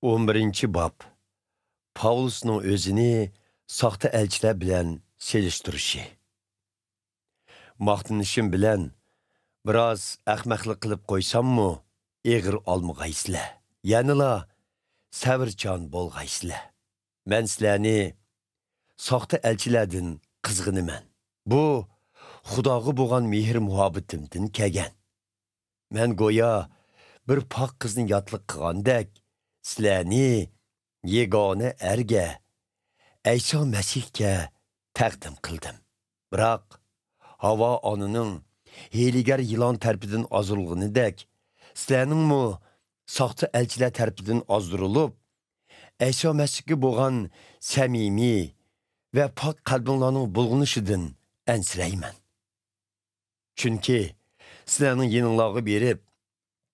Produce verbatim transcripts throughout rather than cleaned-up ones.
ئون بىرىنچى باب. پاۋلۇسنىڭ ئۆزىنى ساختا ئەلچىلەر بىلەن سېلىشتۇرۇشى. ماختىنىشىم بىلەن بىراز ئەخمەقلىق قىلىپ قويساممۇ، ئېغىر ئالمىغايسىلەر. يەنىلا سەۋرچان بولغايسىلەر. مەن سىلەرنى ساختا ئەلچىلەردىن قىزغىنىمەن. بۇ خۇداغا بولغان مېھىر-مۇھەببىتىمدىن كەلگەن. مەن گويا بىر پاك قىزنى ياتلىق قىلغاندەك، سىلەرنى يېگانە ئەرگە، ئەيسا مەسىھكە تەقدىم قىلدىم. بىراق، ھاۋا ئانىنىڭ ھىيلىگەر يىلان تەرىپىدىن ئازدۇرۇلغىنىدەك، سىلەرنىڭمۇ ساختا ئەلچىلەر تەرىپىدىن ئازدۇرۇلۇپ، ئەيسا مەسىھكە بولغان سەمىمىي ۋە پاك قەلبىڭلارنىڭ بۇلغىنىشىدىن ئەنسىرەيمەن. چۈنكى سىلەرنىڭ يېنىڭلارغا بېرىپ،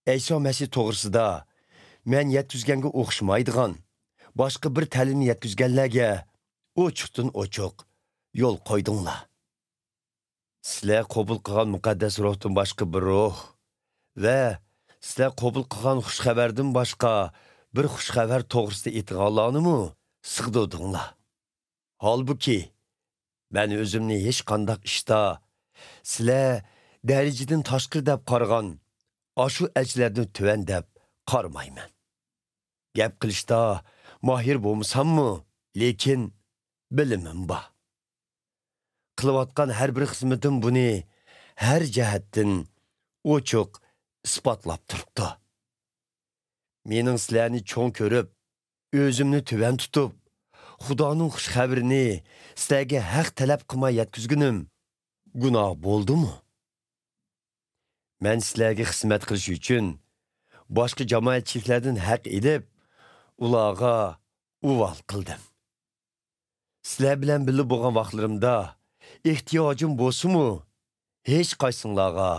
ئەيسا مەسىھ توغرىسىدا مەن يەتكۈزگەنگە ئوخشىمايدىغان باشقا بىر تەلىمنى يەتكۈزگەنلەرگە ئوچۇقتىن ئوچۇق يول قويدۇڭلار. سىلەر قوبۇل قىلغان مۇقەددەس روھتىن باشقا بىر روھ ۋە سىلەر قوبۇل قىلغان خۇش خەۋەردىن باشقا بىر خۇش خەۋەر توغرىسىدا ئېيتىلغانلارنىمۇ سىغدۇردۇڭلار. ھالبۇكى، مەن ئۆزۈمنى ھېچقانداق ئىشتا سىلەر دەرىجىدىن تاشقىرى دەپ قارىغان ئاشۇ ئەلچىلەردىن تۆۋەن دەپ قارىمايمەن. گەپ قىلىشتا ماھىر بولمىساممۇ، لېكىن بىلىمىم بار. قىلىۋاتقان ھەر بىر خىزمىتىم بۇنى ھەر جەھەتتىن ئوچۇق ئىسپاتلاپ تۇرۇپتۇ. مېنىڭ سىلەرنى چوڭ كۆرۈپ، ئۆزۈمنى تۆۋەن تۇتۇپ، خۇدانىڭ خۇش خەۋىرىنى سىلەرگە ھەق تەلەپ قىلماي يەتكۈزگىنىم گۇناھ بولدىمۇ؟ مەن سىلەرگە خىزمەت قىلىش ئۈچۈن باشقا جامائەتچىلىكلەردىن ھەق ئېلىپ، ئۇلارغا ئۇۋال قىلدىم. سىلەر بىلەن بىللە بولغان ۋاقىتلىرىمدا ئېھتىياجىم بولسىمۇ، ھېچقايسىڭلارغا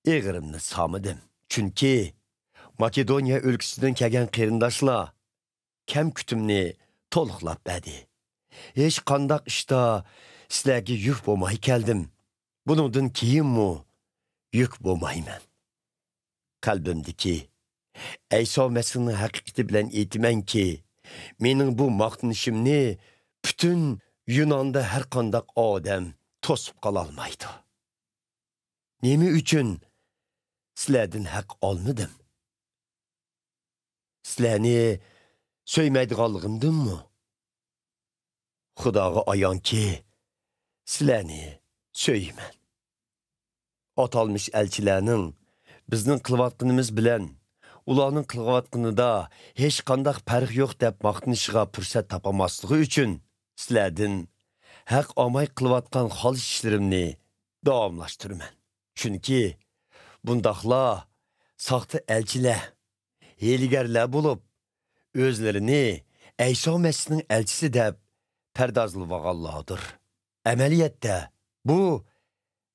ئېغىرىمنى سالمىدىم. چۈنكى ماكېدونىيە ئۆلكىسىدىن كەلگەن قېرىنداشلار كەم-كۈتۈمنى تولۇقلاپ بەردى. ھېچقانداق ئىشتا سىلەرگە يۈك بولماي كەلدىم. بۇنىڭدىن كېيىنمۇ يۈك بولمايمەن. قەلبىمدىكى ئەيسا مەسىھنىڭ ھەقىقىتى بىلەن ئېيتىمەنكى، مېنىڭ بۇ ماختىنىشىمنى پۈتۈن يۇناندا ھەرقانداق ئادەم توسۇپ قالالمايدۇ. نېمە ئۈچۈن سىلەردىن ھەق ئالمىدىم؟ سىلەرنى سۆيمەيدىغانلىقىمدىنمۇ؟ خۇداغا ئايانكى، سىلەرنى سۆيىمەن. ئاتالمىش ئەلچىلەرنىڭ بىزنىڭ قىلىۋاتقىنىمىز بىلەن ئۇلارنىڭ قىلىۋاتقىنىدا ھېچقانداق پەرق يوق دەپ ماختىنىشىغا پۇرسەت تاپالماسلىقى ئۈچۈن، سىلەردىن ھەق ئالماي قىلىۋاتقان خالىس ئىشلىرىمنى داۋاملاشتۇرىمەن. چۈنكى بۇنداقلار ساختا ئەلچىلەر، ھىيلىگەرلەر بولۇپ، ئۆزلىرىنى ئەيسا مەسىھنىڭ ئەلچىسى دەپ پەردازلىۋالغانلاردۇر. ئەمەلىيەتتە، بۇ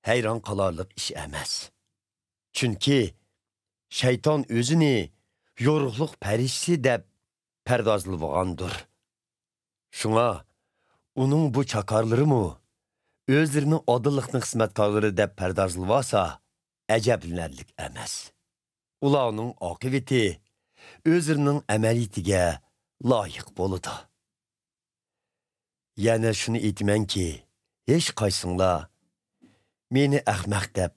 ھەيران قالارلىق ئىش ئەمەس. چۈنكى شەيتان ئۆزىنى يورۇقلۇق پەرىشتىسى دەپ پەردازلىۋالغاندۇر. شۇڭا ئۇنىڭ بۇ چاكارلىرىمۇ ئۆزلىرىنى ئادىللىقنىڭ خىزمەتكارلىرى دەپ پەردازلىۋالسا، ئەجەبلىنەرلىك ئەمەس. ئۇلارنىڭ ئاقىۋىتى ئۆزلىرىنىڭ ئەمەلىيىتىگە لايىق بولىدۇ. يەنە شۇنى ئېيتىمەنكى، ھېچقايسىڭلار مېنى ئەخمەق دەپ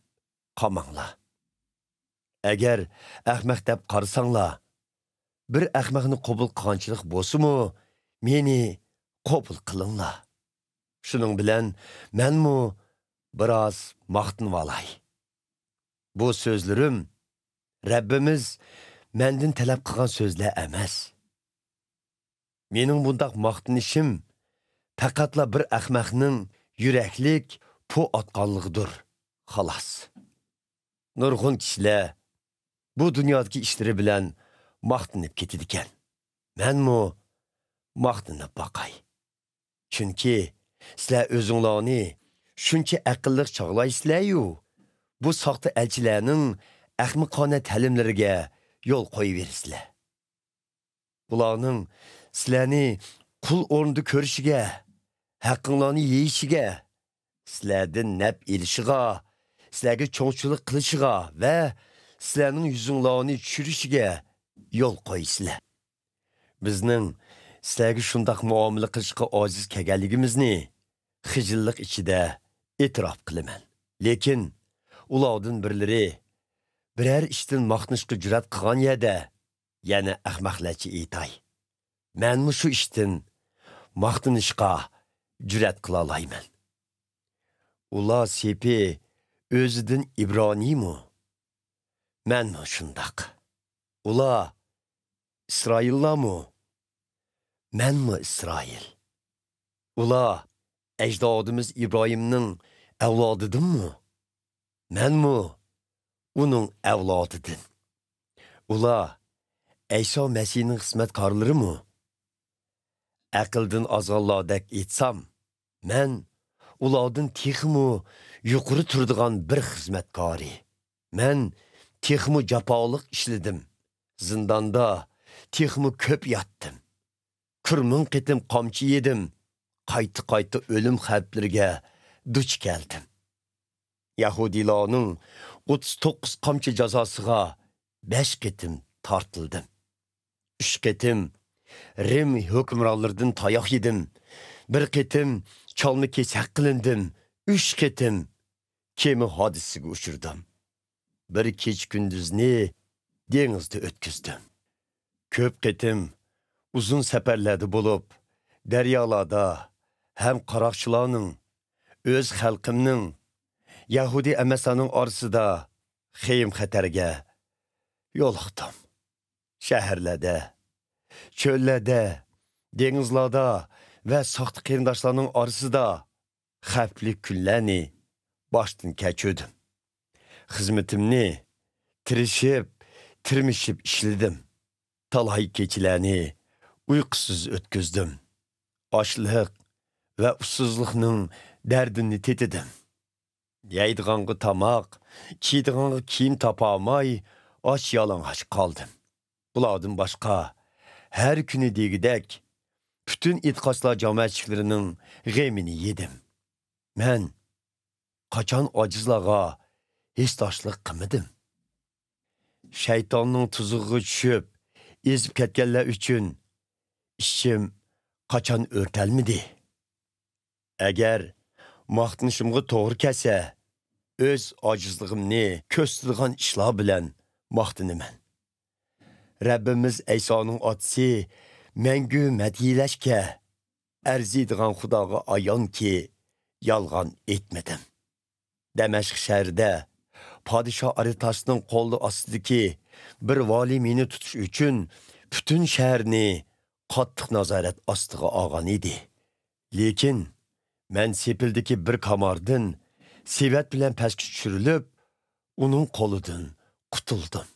قارىماڭلار. ئەگەر ئەخمەق دەپ قارىساڭلار، بىر ئەخمەقنى قوبۇل قىلغانچىلىك بولسىمۇ، مېنى قوبۇل قىلىڭلار. شۇنىڭ بىلەن مەنمۇ بىراز ماختىنىۋالاي. بۇ سۆزلىرىم رەببىمىز مەندىن تەلەپ قىلغان سۆزلەر ئەمەس. مېنىڭ بۇنداق ماختىنىشىم پەقەتلا بىر ئەخمەقنىڭ يۈرەكلىك پو ئاتقانلىقىدۇر، خالاس. نۇرغۇن كىشىلەر بۇ دۇنيادىكى ئىشلىرى بىلەن ماختىنىپ كېتىدىكەن. مەنمۇ ماختىنىپ باقاي. چۈنكى سىلەر ئۆزۈڭلارنى شۇنچە ئەقىللىق چاغلايسىلەريۇ، بۇ ساختا ئەلچىلەرنىڭ ئەخمىقانە تەلىملىرىگە يول قويۇۋېرىسىلەر. بۇلارنىڭ سىلەرنى قۇل ئورنىدا كۆرۈشىگە، ھەققىڭلارنى يېيىشىگە، سىلەردىن نەپ ئېلىشىغا، سىلەرگە چوڭچىلىق قىلىشىغا ۋە سىلەرنىڭ يۈزۈڭلارنى چۈشۈرۈشىگە يول قويىسىلەر. بىزنىڭ سىلەرگە شۇنداق مۇئامىلە قىلىشقا ئاجىز كەلگەنلىكىمىزنى خىجىللىق ئىچىدە ئېتىراپ قىلىمەن. لېكىن ئۇلاردىن بىرلىرى بىرەر ئىشتىن ماختىنىشقا جۈرئەت قىلغان يەردە، يەنە ئەخمەقلەرچە ئېيتاي، مەنمۇ شۇ ئىشتىن ماختىنىشقا جۈرئەت قىلالايمەن. ئۇلار سېپى ئۆزىدىن ئىبرانىيمۇ؟ مەنمۇ شۇنداق. ئۇلار ئىسرائىللارمۇ؟ مەنمۇ ئىسرائىل. ئۇلار ئەجدادىمىز ئىبراھىمنىڭ ئەۋلادىدىنمۇ؟ مەنمۇ ئۇنىڭ ئەۋلادىدىن. ئۇلار ئەيسا مەسىھنىڭ خىزمەتكارلىرىمۇ؟ ئەقىلدىن ئازغانلاردەك ئېيتسام، مەن ئۇلاردىن تېخىمۇ يۇقىرى تۇرىدىغان بىر خىزمەتكارى. مەن تېخىمۇ جاپالىق ئىشلىدىم. زىنداندا تېخىمۇ كۆپ ياتتىم. كۈرمىڭ قېتىم قامچا يېدىم. قايتا-قايتا ئۆلۈم خەۋپلىرىگە دۇچ كەلدىم. يەھۇدىيلارنىڭ ئوتتۇز توققۇز قامچا جازاسىغا بەش قېتىم تارتىلدىم. ئۈچ قېتىم رىم ھۆكۈمرانلىرىدىن تاياق يېدىم. بىر قېتىم چالما كېسەك قىلىندىم. ئۈچ قېتىم كېمە ھادىسىسىگە ئۇچرىدىم. بىر كېچە-كۈندۈزنى دېڭىزدا ئۆتكۈزدۈم. كۆپ قېتىم ئۇزۇن سەپەرلەردە بولۇپ، دەريالاردا ھەم قاراقچىلارنىڭ، ئۆز خەلقىمنىڭ، يەھۇدىي ئەمەسلەرنىڭ ئارىسىدا خېيىم-خەتەرگە يولۇقتۇم. شەھەرلەردە، چۆللەردە، دېڭىزلاردا ۋە ساختا قېرىنداشلارنىڭ ئارىسىدا خەۋپلىك كۈنلەرنى باشتىن كەچۈردۈم. خىزمىتىمنى تىرىشىپ، تىرمىشىپ ئىشلىدىم. تالاي كېچىلەرنى ئۇيقۇسىز ئۆتكۈزدۈم. ئاچلىق ۋە ئۇسسۇزلۇقنىڭ دەردىنى تېتىدىم. يەيدىغانغا تاماق، كىيىدىغانغا كىيىم تاپالماي، ئاچ-يالىڭاچ قالدىم. بۇلاردىن باشقا، ھەر كۈنى دېگۈدەك پۈتۈن ئېتىقادچىلار جامائەتچىلىكلىرىنىڭ غېمىنى يېدىم. مەن قاچان ئاجىزلارغا ھېسداشلىق قىلمىدىم؟ شەيتاننىڭ تۇزىقىغا چۈشۈپ، ئېزىپ كەتكەنلەر ئۈچۈن ئىچىم قاچان ئۆرتەلمىدى؟ ئەگەر ماختىنىشىمغا توغرا كەلسە، ئۆز ئاجىزلىقىمنى كۆرسىتىدىغان ئىشلار بىلەن ماختىنىمەن. رەببىمىز ئەيسانىڭ ئاتىسى مەڭگۈ مەدھىيلەشكە ئەرزىيدىغان خۇداغا ئايانكى، يالغان ئېيتمىدىم. دەمەشق شەھىرىدە پادىشاھ ئارىتاشنىڭ قولى ئاستىدىكى بىر ۋالىي مېنى تۇتۇش ئۈچۈن پۈتۈن شەھەرنى قاتتىق نازارەت ئاستىغا ئالغان ئىدى. لېكىن مەن سېپىلدىكى بىر كاماردىن سېۋەت بىلەن پەسكە چۈشۈرۈلۈپ، ئۇنىڭ قولىدىن قۇتۇلدۇم.